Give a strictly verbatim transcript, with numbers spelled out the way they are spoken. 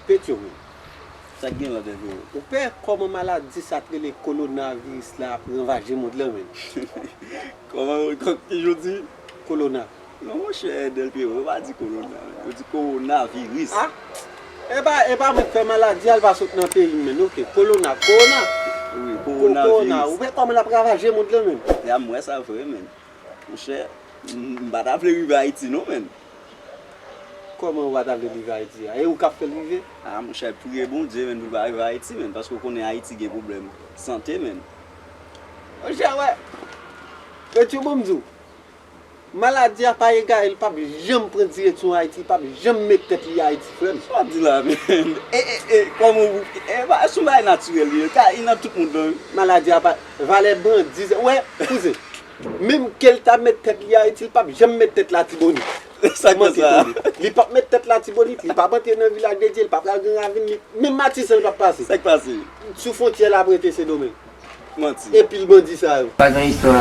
Petyo, men. Sa k gen la, Dèlpye? Ou pè kòman maladi sa k rele kolonaviris la ap ranvaje mond lan, men? Kòman, kò- ki jan w di? Kolona. Non, monchè, Dèlpye, yo pa di kolona, men. Yo di kowonaviris. Ah? E pa, e pa mwen k fè maladi a, l pa sot nan peyi m, men. Ok, kolona, kowona. Wi, Ko- kowonaviris. Kowona. Ou pè kòman l ap ravaje mond lan, men? Ya, m wè sa vre, men. Monchè, m m pa ta vle rive Ayiti, non, men. Kòman ou pa ta vle rive Ayiti a? E ou k ap fè l rive? Ah, monchè, priye Bondye, men, pou l pa rive Ayiti, men, paske w konnen Ayiti gen pwoblèm sante, men. Monchè, wè. Petyo, bon, m di w, maladi a pa egare, l p ap janm pran direksyon Ayiti, l p ap janm met tèt li Ayiti, frè m. Sa w ap di la, men? E, e, e, kòman ou, e, ba, se yon bagay natirèl, li ye. Ka, li nan tout moun, non. Maladi a pa, valè bandi, wè, kouzen. Menm ke l ta met tèt li Ayiti, li p ap janm met tèt Latibonit. Sa k fè sa? Li p ap met tèt Latibonit, li p ap antre nan Vilaj de Dye, li p ap pral Gran Ravin, li, menm Matisan li p ap pase. Sa k pase? Sou fwontyè l ap rete Sendomeng. Manti. Epi l bandi sa yo. Pa gen istwa.